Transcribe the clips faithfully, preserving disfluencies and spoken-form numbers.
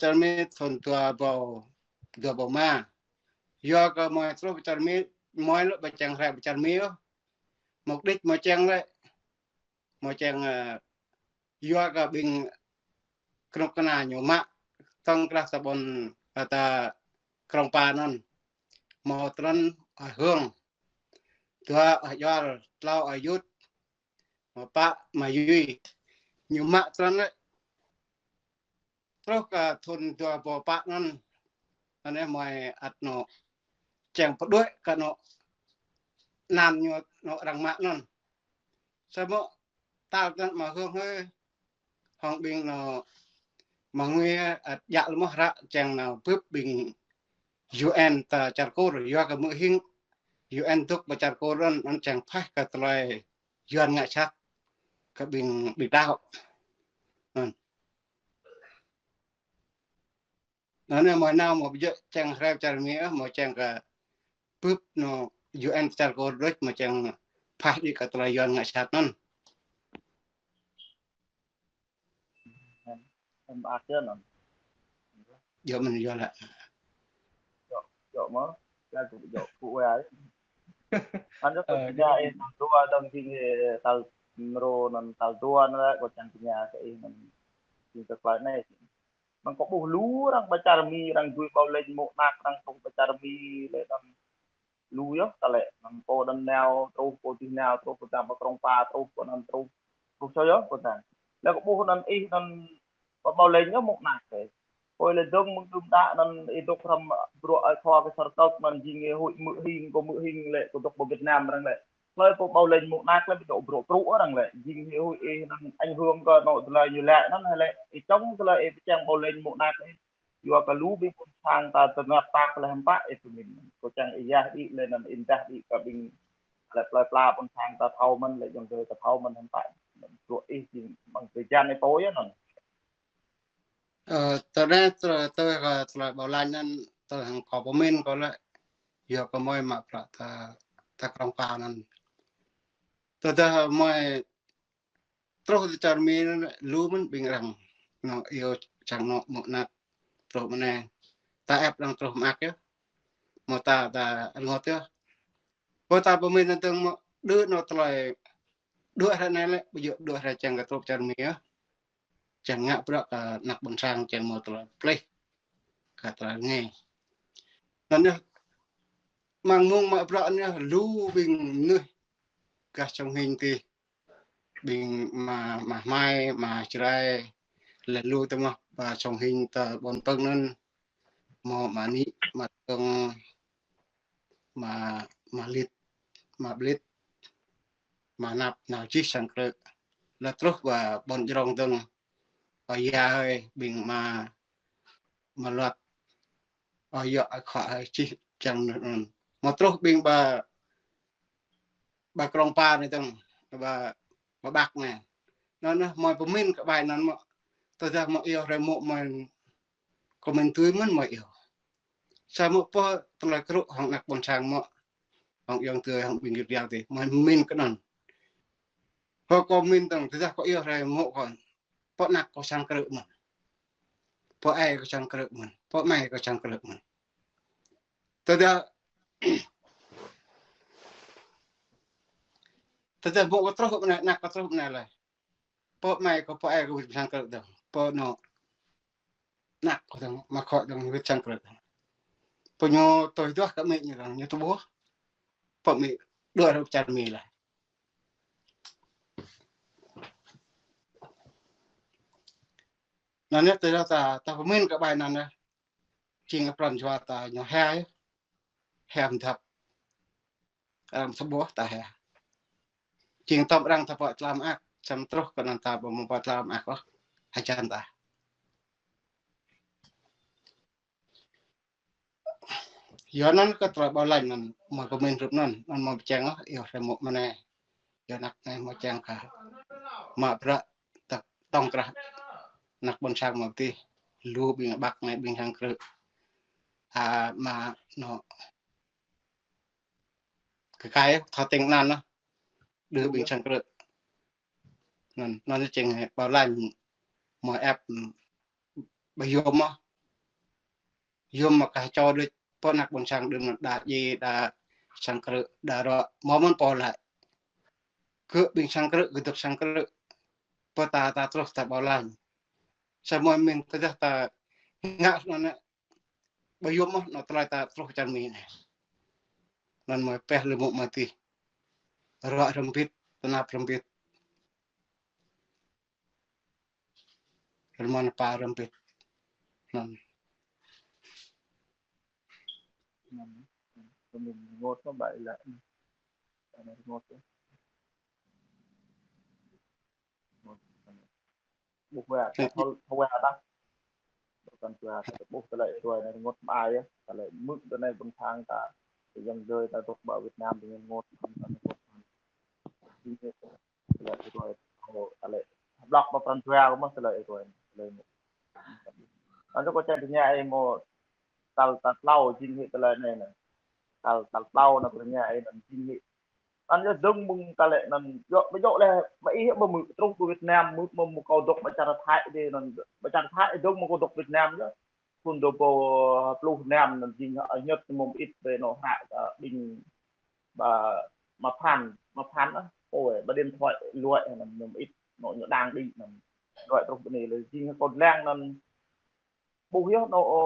pơčar Mi thun dua rơbâo, dua rơbâo rơma. Yua kơ mơi truh pơčar Mi, mơi lĕ ƀu čang rai pơčar Mi ôh. Mục đích mơi čang lĕ, mơi čang, ơ, yua kơ ƀing kơnuk kơna ñu mă tŏng krah ta ƀôn, ơ, ta Krông Pa anŭn. Mơ̆ trŭn ơi Hương. Dua ơi Juăl, tlâo ơi Yut. Mơ̆ pă, mơ̆ Yui. Ñu mă trŭn lĕ. Truh kơ thun dua rơbâo pă anŭn. Anai mơi ăt nŏ čang pơđuaĭ kơ nŏ anăn ñu nŏ arăng mă anŭn. Samơ̆ tal anŭn mơ̆ Hương hơi. Hăng ƀing nŏ mơ̆ng Nguyên ăt djă̱ lơmơ̆ hră čang nŏ bưp ƀing U N ta čar Kur, yua kơ hmư̆ hing U N dŏ ƀơi čar Kur anŭn, anŭn čang phaih kơ tơlơi Yuan ngă sat kơ ƀing, ƀing đaŏ. Anŭn. Anŭn mơi nao mơi ƀu djơ̆ čang rai pơčar Mi ôh, mơi čang kơ bưp nŏ U N čar Kur đôč, mơi čang phaih đĭ kơ tơlơi Yuan ngă sat anŭn. Em, em ăt yơh anŭn. Yơh mơ̆n yơh lĕ. Yơh, yơh mơ̆, yơh kơ yơh kơ wai. Anŭn yơh kơ Ơ, tơña ih anŭn dua dơ̆ng jing ih tal mrô anŭn tal dua anŭn lĕ kơ čang tơña kơ ih anŭn jing kơ tơlơi anai. Anŭn kơ ƀuh lu arăng pơčar Mi, arăng dui ƀâo lĕ mô̆ anak, arăng tŏng pơčar Mi lĕ anŭn lu yơh, ta lĕ anŭn pô anŭn nao truh, pô dih nao truh, pô dang pơ Krông Pa truh, pô anŭn truh, truh sa yơh, pô dang. Lĕ kơ ƀuh anŭn ih anŭn pơ ƀâo lĕ yơh mô̆ anak kơ. Ơi lĕ dơ̆ng mơ̆ng tơm đă anŭn ih dŏ hrŏm bruă ơi khua kơ sar tŏk anŭn jing ih huĭ hmư̆ hing, kơ hmư̆ hing lĕ kơ dŏ pơ Việt Nam arăng lĕ. Hlơi pô ƀâo lĕ mô̆ anak lĕ ƀu dŏ bruă truh arăng lĕ. Jing ih huĭ ih anŭn ảnh hưởng kơ nŏ tơlơi ñu lĕ anŭn hơi lĕ. Ih čong tơlơi ih pơčang ƀâo lĕ mô̆ anak ih. Yua kơ lu ƀing ƀôn sang ta tơnap tap lĕ hơmpă ih pơmĭn. Kơ čang ih yah đĭ lĕ anŭn ih dah đĭ kơ ƀing lĕ plơi pla ƀôn sang ta thâo mơ̆n lĕ jong dơi ta thâo mơ̆n hơmpă. Anŭn bruă ih jing ƀăng tơjan ih pô yơh anŭn. Ơ, tơdah tơ-, tơ-, tơlơi ƀâo lañ anŭn, tơ hăng kâo pơmĭn kâo lĕ, yua kơ mơi mă bruă ta, ta Krông Pa anŭn. Tơdah mơi truh tơ čar Mi anŭn lu mơ̆n ƀing arăng. Nŏ iâu čang nŏ mô̆ anak truh mơ̆ anai. Ta ĕp arăng truh mơak yơh. Mơ̆ ta, ta rơngot yơh. Pô ta pơmĭn anŭn tơ̆ng mơ̆ đơ nŏ tơlơi đuaĭ hrơi anai lĕ, ƀu djơ̆ đuaĭ hrơi čang kơ truh čar Mi yơh. Čang ngă bruă kơ anak ƀôn sang čang mơ̆ tơlơi plih. Kơ tơlơi rơngai. Anŭn yơh, mơ̆ng mông mă bruă anŭn yơh, lu ƀing mơnuih gah sông Hinh tih. Ƀing ama, ama Hmai, ama Jrai, lĕ lu tơmah, ba sông Hinh tơ ƀôn Pơ̆ng anŭn, mơ̆ ama Nik, ama Tơ̆ng, ama, ama Lit, ama Blit, ama Năp, nao čih sang krư̆. Lĕ truh ba ƀôn Jrông dơ̆ng, ba ya hơi, ƀing ama, ama Luăt, ơi yŏ, ơi khua, ơi čih čang anŭn. Mơ̆ truh ƀing ba, ba Krông Pa anai dơ̆ng, ba, ba Băk anai. Anŭn, anŭn, mơi pơmĭn kơ ƀai anŭn mơ̆. Tơdah mơi iâu rai mô̆ mơi kơ mĭn tui mơ̆n mơi iâu. Samơ̆ pô tơlơi krư̆ hăng anak ƀôn sang mơ̆. Hăng ayŏng adơi hăng ƀing git gai tih. Mơi pơmĭn kơ anŭn. Hơ kơ mĭn dơ̆ng, tơdah kơ iâu rai mô̆ kơ. Pô anak kơ sang krư̆ mơ̆n. Pô ai kơ sang krư̆ mơ̆n. Pô amai kơ sang krư̆ mơ̆n. Tơdah, tơdah mô̆ kơ truh mơ̆ anai, anak kơ truh mơ̆ anai lĕ. Pô amai kơ pô ai kơ sang krư̆ dơ̆ng. Pô nŏ anak kơ dơ̆ng, mă khŏ dơ̆ng wĭt sang krư̆ dơ̆ng. Pô ñu tui duah kơ amĭ ñu dơ̆ng, ñu tơƀuh. Pô amĭ đuaĭ hrơi čar Mi lĕ. Anŭn yơh tơdah ta, ta pơmĭn kơ ƀai anŭn yơh. Jing apran jua ta ñu hia yơh. Hia mơdăp. Arăng tơƀuh ta hia. Jing tơm arăng ta pơtlam ak, čăm truh kơ anŭn ta ƀu mơ̆ pơtlam ak ôh. Hơjăn ta. Yua anŭn kơ tơlơi ƀâo lañ anŭn, mơi pơmĭn hrup anŭn, anŭn mơi pơčang ôh, iâu rai mô̆ mơ̆ anai. Yua anak anai mơi čang kơ mă bruă tơ tŏng krah anak ƀôn sang mơi tih, lu ƀing Băk anai ƀing sang krư̆. A, mă nŏ kơ kai thâo tĭng anŭn nŏ, đơ ƀing sang krư̆. Anŭn, anŭn čang ƀâo lañ mơi ĕp, ƀu yôm mơ̆. Yôm mă kah čô đôč, pơ anăk ƀôn sang đưm anŭn đa ji, đa sang krư̆, đa rŏ, mơ̆ mơ̆n pô laĭ. Kơ ƀing sang krư̆, kơ dŏp sang krư̆. Pơ ta, ta truh ta ƀu laĭ. Samơ̆ mĭn tơdah ta ngă anŭn anai, ƀu yôm mơ̆, anŭn tơlơi ta truh čar Mi anai. Anŭn mơ̆ pĕh lĕ mŭk mơ̆ tih. Rŏ rơmbit, tơnap rơmbit. Rơmon pa rơmbit. Anŭn. Anŭn. Anŭn. Rơngot kơ ƀai lă. Anŭn rơngot kơ. Ƀuh wa, thâo, thâo wa ta. Ƀuh kan wa, ƀuh tơlơi ruai anai rơngot mă ai yơh. Tơlơi mơ̆ tơ anai ƀôn sang ta. Tơ yang dơi ta dŏ ƀơi Việt Nam tơ rơngot, rơngot. Tơlơi ruai, ơ, tơlơi. Blŏk ƀơi pran jua kơ mơ̆ tơlơi ruai, tơlơi mơ̆. Anŭn kơ čang tơña ai mơ̆ tal, tal tlâo jing hĭ tơlơi anai anŭn. Tal, tal tlâo anŭn kơ tơña ai anŭn jing hĭ. Anŭn yơh dơ̆ng mơ̆ng tơlơi anŭn, yơh, ƀu djơ̆ lĕ, mă ih yơh ƀu mơ̆ truh kơ Việt Nam, mơ̆, mơ̆, mơ̆ kâo dŏ ƀơi čar Thái dih anŭn, ƀơi čar Thái dơ̆ng mơ̆ kâo dŏ Việt Nam yơh. Thun dua rơbâo pluh năm anŭn jing, ơ, ñĕt mơ̆ mơit ƀơi anŏ hră, ơ, ƀing ba mă phăn, mă phăn, ơ, ôi, ba điện thoại luai anŭn mơ̆ mơit, anŏ ñu đang đĭ anŭn. Luai truh ƀơi anai lĕ jing kâo lăng anŭn ƀuh yơh anŏ, ơ,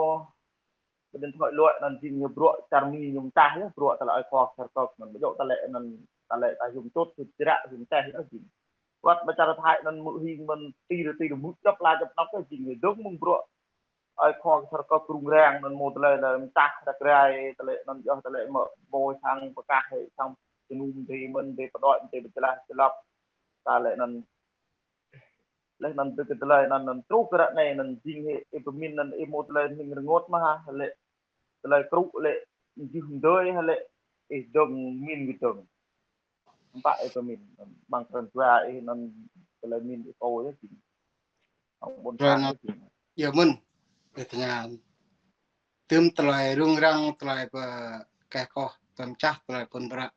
ba điện thoại luai anŭn jing ñu bruă čar Mi ñu mơčah yơh, bruă tơlơi ơi khua Sar Kơk anŭn. Ƀu djơ̆ tơlơi anŭn, tơlơi ta yôm čut, yôm čră, yôm teh yơh jing. Wơ̆t ƀơi čar Thái anŭn mơ̆ hing mơ̆n tir, tir mơ̆ djŏp la djŏp anŏk yơh jing ñu dơ̆ng mơ̆ng bruă ơi khua Sar Kơk rŭng răng anŭn mơ̆ tơlơi lĕ mơčah ră rai, tơlơi anŭn yơh tơlơi mơ̆ mơ̆ sang pơkah hĭ sang jơnum dih mơ̆n dih pơđuaĭ dih pơčơlah čơlăp. Tơlơi anŭn Leh anŭn tơ kơ tơlơi anŭn, anŭn truh kơ ră anai anŭn jing hĭ, ih pơmĭn anŭn ih mơ̆ tơlơi ning rơngot mơ̆ ha, lĕ tơlơi krŭ lĕ jih mơdơi ha lĕ ih dơ̆ng mĭn kơ dơ̆ng. Ƀă ih pơmĭn, ƀăng pran jua ih anŭn tơlơi mĭn ih kâo yơh jing. Hăng ƀôn sang yơh jing. Yơh mơ̆n, ih tơña. Tơm tơlơi rŭng răng, tơlơi pơkeh koh, tơm čah, tơlơi phŭn prăk.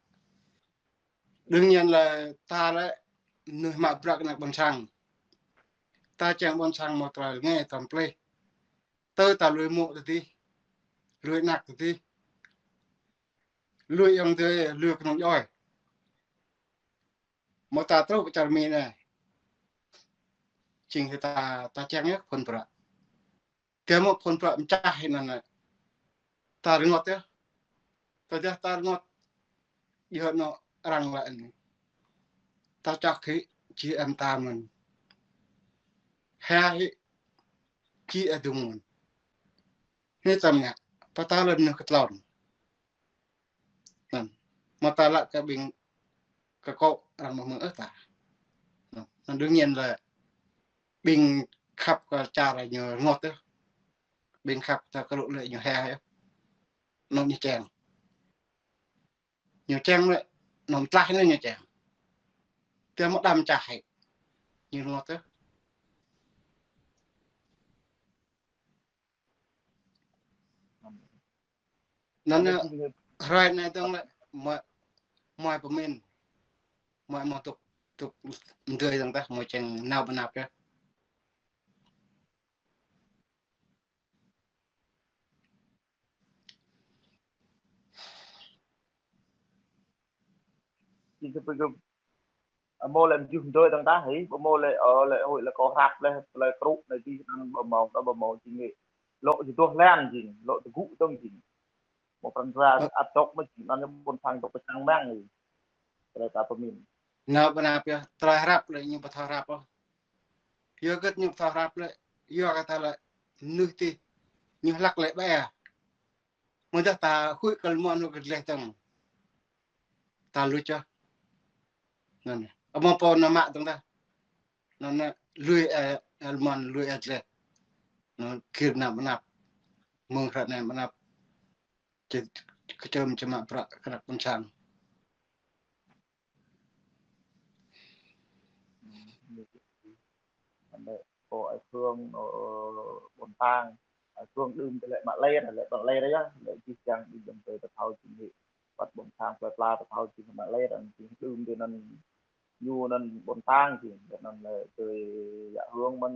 Đương nhiên là ta lĕ mơnuih mă bruă kơ anăk ƀôn sang. Ta čang ƀôn sang mơ̆ tơlơi rơngai tơm plih. Tơ ta lui mŭk tơdih, lui anăk tơdih, lui ayŏng adơi, lui kơnung djuai. Mơ̆ ta truh pơ čar Mi anai. Jing hĭ ta, ta čang yơh phŭn prăk. Tơdah mơ̆ phŭn prăk mơčah hĭ anŭn lĕ. Ta rơngot yơh. Tơdah ta rơngot. Yơh anŏ arăng lăi anai. Ta čŏk hĭ či em ta mơ̆n. Hia hĭ či ê dŭng mơ̆n. Anai tơm ngă. Pơtô lĕ mơnuih kơ tlôn. Anŭn. Mơ̆ ta lăi kơ ƀing kơ kâo arăng mơ̆ mơ̆ ơ ta. Anŭn. Anŭn đương nhiên là ƀing khăp kơ čar ñu rơngot yơh. Ƀing khăp ta kơ lŭ lĕ ñu hia yơh. Anŭn ñu čang. Ñu čang lĕ, anŭn tlaih anŭn ñu čang. Tơdah mơ̆ đăm čah hĭ. Ñu rơngot yơh. Anŭn, anŭn hrơi anai dơ̆ng lĕ, mơ̆, mơ̆ pơmĭn. Mơ̆, mơ̆ tŭk, tŭk mơdơi dơ̆ng tah, mơ̆ čang nao bơnap yơh. Jing tơ pơgơ̆p. Ơ, mơ̆ lĕ mơjuh mơdơi dơ̆ng tah hĭ, ƀu mơ̆ lĕ, ơ, lĕ huĭ lĕ kâo hrăp leh, tơlơi krŭ anai jing anŭn ƀu mơ̆ng, ƀu mơ̆ng jing hĭ. Lŏ jơduah lan jing, lŏ tơgŭ dơ̆ng jing. Mơ̆ pran jua ăt dŏ mơ̆ jing, anŭn ƀôn sang dŏ pơčang mơ̆ng jing. Tơlơi ta pơmĭn. Nao bơnap yơh, tơlơi hrăp lĕ ñu ƀu thâo hrăp ôh. Yua hơget ñu ƀu thâo hrăp lĕ, yua kơ ta lĕ mơnuih tih, ñu hlăk lĕ ƀĕ. Mơ̆ dah ta huĭ kơ lơmon hŏ kơ gleh tơ̆ng. Ta luč yơh. Anŭn. Amăng pô anŭn mă tơ̆ng tah. Anŭn, anŭn lui, ơ, ơ, lơmon lui, ơ, gleh. Anŭn gir anăp anăp. Mơ̆ng hră anăp anăp. Či, kơčơm či mă bruă kơ anăk ƀôn sang. Anai, kơ ai Phương, ơ, ƀôn sang. Ai Phương đưm tơlơi mă lĕ, lĕ mă lĕ yơh, lĕ jih jang đưm đưm tơlơi ta thâo jing hĭ. Wơ̆t ƀôn sang plơi pla ta thâo jing mă lĕ, anŭn jing đưm tơlơi anŭn ñu anŭn ƀôn sang jing, anŭn lĕ tơlơi yă Hương mơ̆n.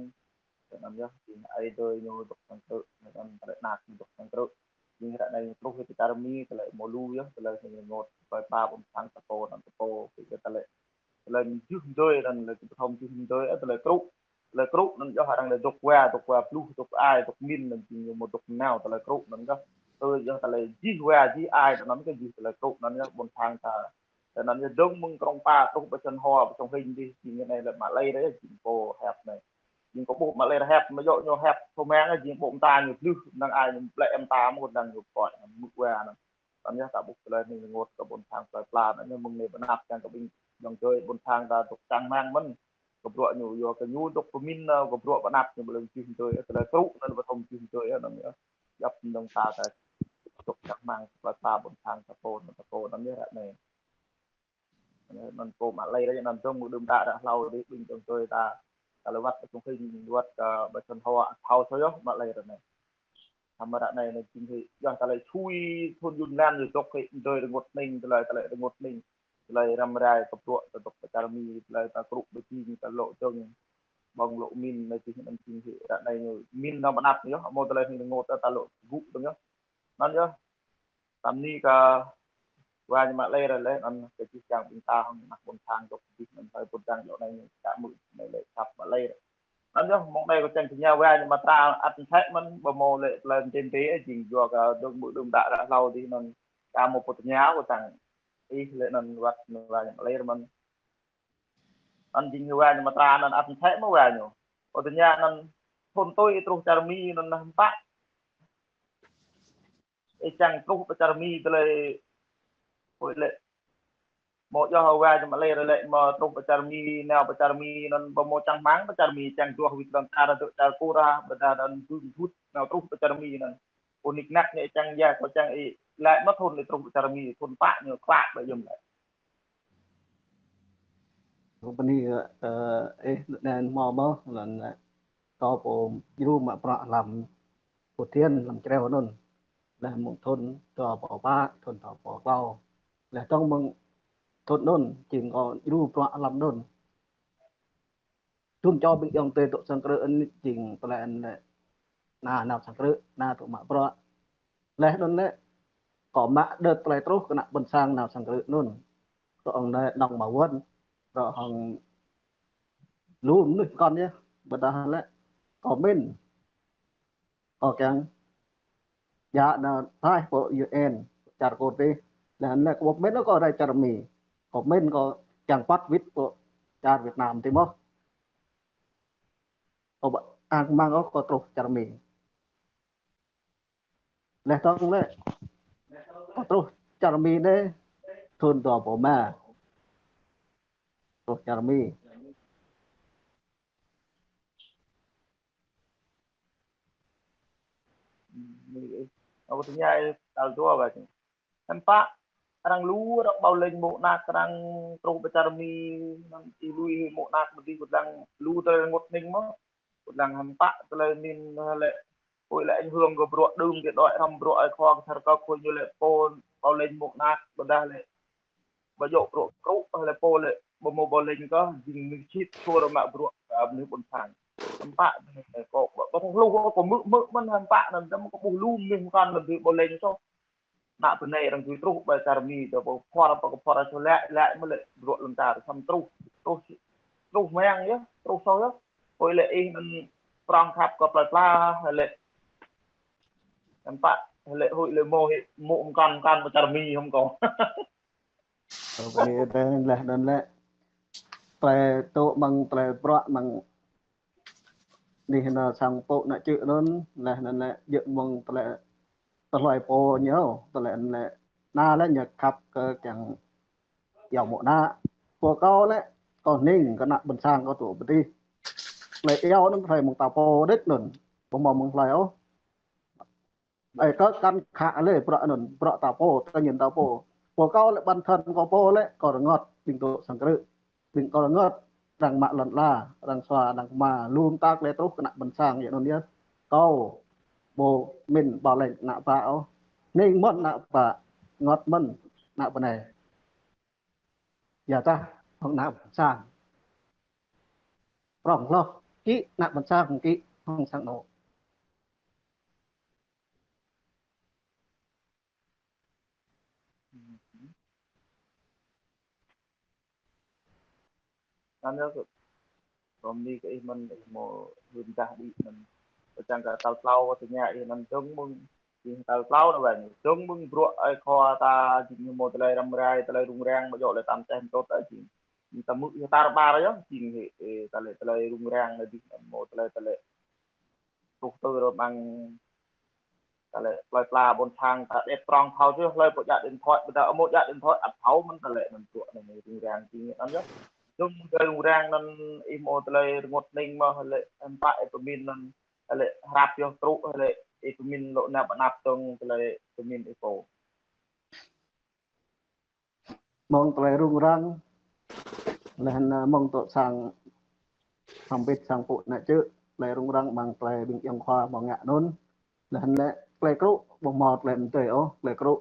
Tơ anŭn yơh, jing ai dơi ñu dŏ sang krư̆, anŭn tơlơi anak ñu dŏ sang krư̆. Jing ră anai ñu truh kơ čar Mi, tơlơi mơ̆ lu yơh, tơlơi ñu rơngot, tơlơi pla ƀôn sang ta pô, anŭn ta pô, kơ tơlơi, tơlơi mơjưh mơdơi, anŭn tơlơi pơthom mơjưh mơdơi, ơ, tơlơi krư̆. Tơlơi krư̆ anŭn yơh arăng lĕ dŏ wa, dŏ wa pluh, dŏ ai, dŏ min, anŭn jing ñu mơ̆ dŏ nao, tơlơi krư̆ anŭn yơh. Tơ yơh tơlơi jih wa, jih ai, anŭn kơ jih tơlơi krư̆ anŭn yơh, ƀôn sang ta. Tơ anŭn yơh dơ̆ng mơ̆ng krông Pa truh pơ Čăn Hoa, pơ Čông Hinh dih, jing anai lĕ Malay ră, jing pô hiăp anai. Jing kơ ƀuh Malay ră hiăp, mơ̆ yơh ñu hiăp, thâo mơ̆ng, jing ƀuh mơta ñu blưh, năng ai ñu blĕ mơta mơ̆, năng ñu pơkŏi, năng mŭk wa, năng. Anŭn yơh ta ƀuh tơlơi anai rơngot kơ ƀôn sang plơi pla, anŭn yơh mơ̆ng anai pơnap čang kơ ƀing ayŏng adơi ƀôn sang ta dŏ čang rơmang mơ̆n. Kơ bruă ñu, yua kơ ñu dŏ pơmin, kơ bruă pơnap ñu ƀơi lŏn čih tui, tơlơi krư̆ anŭn pơthom čih tui, anŭn yơh. Djŏp mơ̆ng ta ta dŏ čang rơmang plơi pla ƀôn sang ta pô, ta pô, anŭn yơh ră anai. Anŭn pô Malay ră, anŭn dơ̆ng mơ̆ đưm đă ră hlâo dih ƀing ayŏng adơi ta. Tơlơi wơ̆t kơ Čông Hinh, wơ̆t kơ Čăn Hoa, thâo sô yơh Malay ră anai. Samơ̆ ră anai anai jing hĭ, yơh tơlơi sui thun yun lan yơh dŏ hĭ, tơlơi rơngot ning, tơlơi, tơlơi rơngot ning, tơlơi răm rai kơ bruă ta dŏ pơ čar Mi, tơlơi ta krư̆ pơjing, ta lŏ dơ̆ng, ƀơ̆ng lŏ min, anai jing anŭn jing hĭ, ră anai ñu min anŭn pơnap yơh, hmâo tơlơi hing rơngot ta lŏ gŭ dơ̆ng yơh. Anŭn yơh, tơm anai kơ wa ñu Malay ră lĕ, anŭn kơ jih jang ƀing ta hăng ană ƀôn sang dŏ jih anŭn hơi ƀôn sang dŏ anai ñu čă mơ̆ anai lĕ săp Malay ră. Anŭn yơh, mơ̆ng anai kơ čang tơña wa ñu mơta ăt mơsĕ mơ̆n, ƀu hmâo lĕ tơlơi mơ̆n tơnti, jing yua kơ dơ̆ng mơ̆ đưm đă ră hlâo dih anŭn, ka hmâo pô tơña kơ čang ih lĕ anŭn wơ̆t ñu wa ñu Malay ră mơ̆n. Anŭn jing wa ñu mơta anŭn ăt mơsĕ mơ̆ wa ñu. Pô tơña anŭn thun tui truh čar Mi anŭn hơmpă. Ih čang truh pơ čar Mi tơlơi, ơi lĕ. Hmâo yơh wa ñu Malay ră lĕ mơ̆ truh pơ čar Mi, nao pơ čar Mi anŭn ƀu hmâo čang rơmang pơ čar Mi, čang duah wĭt lŏn čar dŏ čar Kura, ƀôdah anŭn bưng bŭt nao truh pơ čar Mi anŭn. Pô nik nak ñu čang ya, kơ čang ih, lĕ mơ̆ thun lĕ truh pơ čar Mi, thun pă ñu klă ƀơi yơ̆m lĕ. Rơ̆ bơni, ơ, ih, anŭn hmâo mơ̆, anŭn, ơ, kâo pô djru mă bruă lăm Phú Thiện, lăm Čreo anŭn. Lĕ mơ̆ng thun dua rơbâo pă, thun dua rơbâo klâo. Lĕ tơ̆ng mơ̆ng thun anŭn, jing kâo djru bruă lăm anŭn. Dŭm čô ƀing ayŏng adơi dŏ sang krư̆ anŭn jing tơlơi anŭn lĕ. Ană nao sang krư̆, ană dŏ mă bruă. Lĕ anŭn lĕ, kâo mă đơ̆t tơlơi truh kơ ană ƀôn sang nao sang krư̆ anŭn. Tơ ŏng anai Nong Ma Wun, rŏ hăng lu mơnuih pơkŏn yơh, ƀôdah lĕ kâo min. Kâo kiăng djă anŭn taih pơ U N, čar Kur dih. Lĕ anŭn lĕ kâo ƀu min kâo rai čar Mi. Kâo min kâo kiăng păt wĭt pơ čar Việt Nam dih mơ̆. Kâo ƀu ang mang ôh kâo truh čar Mi. Lĕ tơ̆ng lĕ, kâo truh čar Mi anai, thun dua rơbâo rơma. Truh čar Mi. Ơ, kâo tơña tal dua ƀă. Hơmpă, arăng lu, arăng ƀâo leng mơ̆ng anăk, arăng truh pơ čar Mi, anŭn ih lui mơ̆ng anăk, mơ̆ dih kơdlăng lu tơlơi rơngot ning mơ̆. Kơdlăng hơmpă, tơlơi min lĕ, ơi lĕ ảnh hưởng kơ bruă đưm kơ đuaĭ hrŏm bruă ai khua kơ sar kơ khua ñu lĕ pô, ƀâo leng mơ̆ng anăk, ƀôdah lĕ. Ƀu djơ̆ bruă krư̆, lĕ pô lĕ, ƀu hmâo ƀâo leng kơ, jing mơnuih čit, thua rơmă bruă, ơ, mơnuih ƀôn sang. Hơmpă, kâo, ƀu, ƀu thâo hluh, kâo hmư̆, hmư̆ mơ̆n hơmpă, anŭn dăm kâo ƀuh lu mơnuih mơkăn anŭn dih ƀâo leng soh. Anăk bơnai arăng tui truh ƀơi čar Mi, tơ ƀu phor, ƀu kơ phor, soh lĕ, lĕ mơ̆ lĕ, bruă lŏn čar, săm truh, truh, truh mơyang yơh, truh soh yơh. Ơi lĕ ih anŭn prŏng khăp kơ plơi pla, lĕ. Hơmpă, lĕ hơi lĕ mơ̆, mơ̆ mơkăn, mơkăn ƀơi čar Mi hŏm kâo. Ơ, bơni ih lĕ, anŭn lĕ. Tơlơi tŭ mơ̆ng tơlơi bruă mơ̆ng anih anŭn sang pô anŭn čư̆ anŭn, lĕ anŭn lĕ djơ̆ mơ̆ng tơlơi tơlơi pô ñu, tơlơi anŭn lĕ. Anŭn lĕ ñu khăp kơ kiăng iâu mơ̆ng anăk. Pô kâo lĕ, kâo hning kơ ană ƀôn sang kâo tŭ pơ dih. Tơlơi iâu anŭn tơlơi mơ̆ng ta pô đĕč anŭn, ƀu hmâo mơ̆ng tơlơi ôh. Ơi, kơ kăn khă lĕ bruă anŭn, bruă ta pô, tơñin ta pô. Pô kâo lĕ bản thân kâo pô lĕ, kâo rơngot ƀing dŏ sang krư̆. Ƀing kâo rơngot, arăng mă lŏn ala, arăng sua, arăng kơma, lŏm ta lĕ truh kơ ană ƀôn sang, yua anŭn yơh. Kâo, ƀu min ƀâo leng anăk ƀă ôh. Hning mơ̆n anăk ƀă, rơngot mơ̆n anăk bơnai. Yua dah, hŏng ană ƀôn sang. Prŏng hloh, kĭ, ană ƀôn sang hŏng kĭ. hăng sang anŏ. Anŭn yơh, kơ, kơ mơni kơ ih mơ̆n ih hmâo hưn dah đĭ mơ̆n. Kơ čang kơ tal klâo kơ tơña ih anŭn dơ̆ng mơ̆ng, ih tal klâo anŭn wơ̆t. Dơ̆ng mơ̆ng bruă ơi khua ta jing hmâo tơlơi răm rai, tơlơi rŭng răng, ƀu djơ̆ lĕ tam teh mơtôt ta jing. Jing ta hmư̆ yơh tar ƀar yơh, jing hĭ, ê, tơlơi, tơlơi rŭng răng anai jing hmâo tơlơi, tơlơi truh tơ rơmang tơlơi plơi pla ƀôn sang ta đĕt prŏng thâo čih hlơi pô djă điện thoại, ƀôdah hmâo djă điện thoại ăt thâo mơ̆n tơlơi anŭn bruă anai rŭng răng jing anŭn yơh. Dơ̆ng tơlơi rŭng răng anŭn ih hmâo tơlơi rơngot hning mơ̆ lĕ hơmâo pă ih pơmĭn anŭn lĕ hrăp yơh truh lĕ ih pơmĭn lŏ nao ƀơi anăp dơ̆ng tơlơi pơmĭn ih pô. Mơ̆ng tơlơi rŭng răng, laih anŭn mơ̆ng tŏ sang hơmbĭt sang pŭ ană čư̆, tơlơi rŭng răng mơ̆ng tơlơi ƀing ayŏng khua hmâo ngă anŭn. Laih anŭn lĕ tơlơi krŭ, ƀu hmâo tơlơi mơdơi ôh, tơlơi krŭ.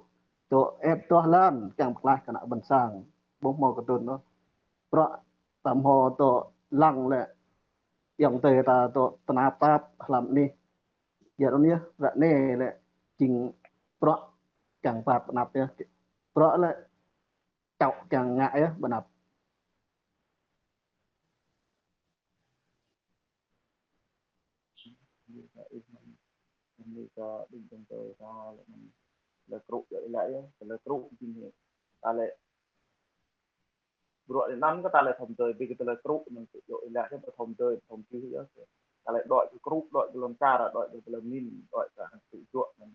Tŏ ĕp tuah lăn, kiăng pơklaih kơ ană ƀôn sang, ƀu hmâo kơdŭn ôh. Bruă ta hmâo tŏ lăng lĕ, ayŏng adơi ta tŏ tơnap tap hlăm anih. Yua anŭn yơh, ră anai lĕ jing bruă kiăng pap ƀơi anăp yơh. Bruă lĕ čŏk kiăng ngă yơh ƀơi anăp. Anai kơ ƀing ayŏng adơi ta lĕ, tơlơi krŭ djơ̆ ih laĭ yơh, tơlơi krŭ jing hĭ. Ta lĕ bruă anŭn kơ ta lĕ thâo mơdơi, ƀing kơ tơlơi krŭ anŭn kơ djơ̆ ih laĭ yơh, thâo mơdơi, thâo mơdơi yơh. Ta lĕ đuaĭ kơ krŭ, đuaĭ kơ lŏn čar, đuaĭ kơ tơlơi mĭn, đuaĭ kơ ană tŭ juă anŭn.